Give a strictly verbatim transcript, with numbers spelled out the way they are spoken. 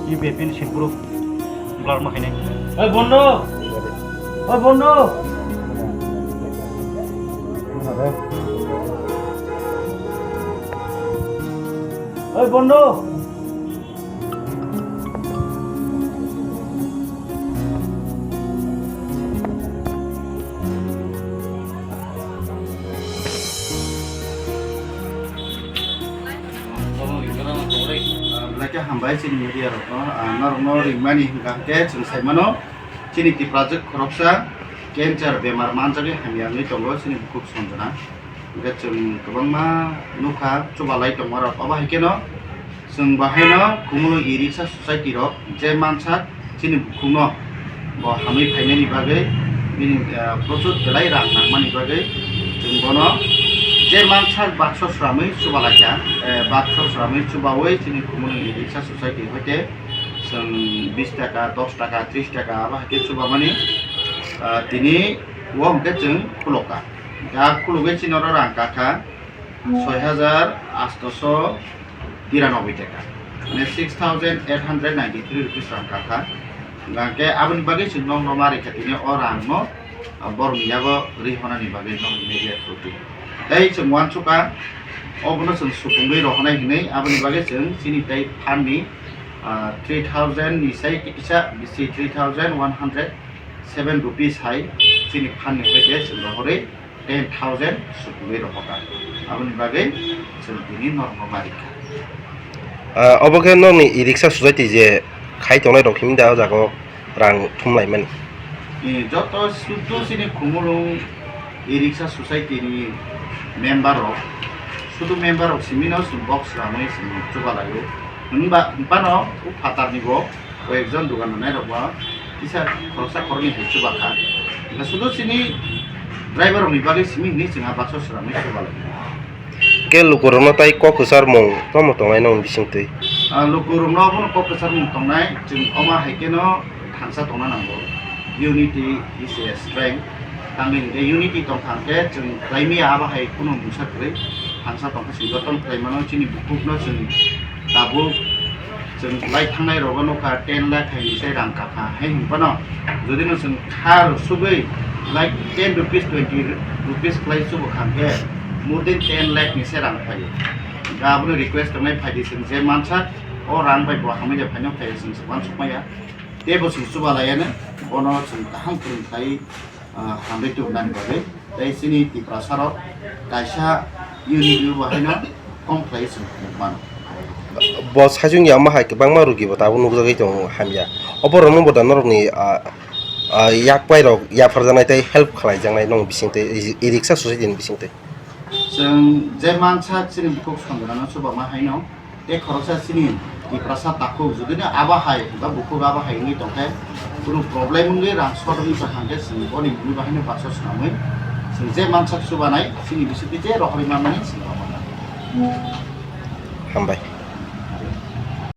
U P F ni singkuru blur ma khainai. Oi bondo! Oi bondo! Oi bondo! Belai khe hambai chini media rokno, ah, norokno ringmani hwnkha hwnkhe chwng sai mano, chini Tiprajwk khoroksa cancer bemar manjagwi hamya wngwi tongo chini bukhuk Sanjana. Hwnkhe chwng kwbangma nukha chubalai tongmarok, obo hai kheno chwng bo haino Khumulwng e-rickshaw society rok je mansak chini bukhukno bo hamwi phainani bagwi, bini, eh, prochur belai rang nangmani bagwi chwng bono je mansak bakso sramwi chubalaikha, eh, bakso sramwi chubawi chini Khumulwng e-rickshaw society hoite chwng bis taka, dos taka, tris taka abo hai khe chubamani, ah, tini o hwnkhe chwng khulokha. Hwnkhe a khulugwi chini oro rang kakha soi hajar atso tiranoboi taka, mane six thousand eight hundred ninety three rupees rang kakha. Hwnkhe aboni bagwi chwng nokno ma rikha tini o rangno, ah, borokni yago rihornani bagwi nokni media through tei chwng uansukha, obono chwng supungwi rohornai hinwi, aboni bagwi chwng chini tei phanni, ah, three thousand ni sai kisa bisi, three thousand one hundred seven rupees hai chini phanni hoite chwng rohorwi ten thousand supungwi rohorkha. Aboni bagwi chwng tini norokno ma rikha. Ah, obo khe nokni e-rickshaw society je khai tongnai rok himda o jaga o rang thumlaimani. Eh, joto sudu chini Khumulwng e-rickshaw society ni member rok, sudu member rok simi no chwng box swnamwi chwng chubalaio. Hwnba, hwnbano o phatarni bo koyekjon dugan rwnairokbo kisa khoroksa khoroknwi hai chubakha. Hwnkhe sudu chini driver rokni bagwi simi hwnwi chwng a baksa swnamwi chubalai. Khe lukurokno tai kok kwcharmung tamo tongnai nokni bisingtwi? Ah, lukurokno abono kok kwcharmung tongnai, chwng omo hai kheno thansa tongna nango. Unity is a strength. Tamni hwnkhe unity tongkha hwnkhe chwng khlaimaya abo hai kheno mungsa kwrwi thansa tongkha, chwng jotono khlai mano, chini bukhukno chwng tabuk chwng lai thangnai rogo nukha ten lakh hai se rang kakha hai hwnphano, jodi no chwng kha rw sugwi like ten rupees, twenty rupees khlai chubu kha hwnkhe more than ten lakh ni se rang phaio. Hwnkhe abono request tongnai, phaidi chwng je mansa o rang bai bo hamya phaino phaiya, chwng se uansukmaya tei bo chwng chubalaiya no, bono chwng kaham kwrwng khlai ah, hambai tubunani bagwi tei chini Tiprasa rok kaisa unit bo haino kom khlai chwng mano. Bo sajwng ya ma hai kwbangma rugi bo tabuk nukjagwi tongo hamya. Oborokno bo da norokni, ah, ah, yakpai rok yapharjaknai tei help khlaijaknai nokni bisingtwi, e-, e-rickshaw society ni bisingtwi. Chwng je mansa chini bukhuk Sanjana no chuba ma haino, tei khoroksa chini Tiprasa takhuk, jodi no abo hai ba bukhuk abo hai wngwi tongkhe, kunu problem wngwi rang short wngwi tongkha hwnkhe chwng boni bini bahai no baksa swnamwi chwng je mansak chubanai chini bisingtwi je rohorwi manmani chwng rohornai. Hambai.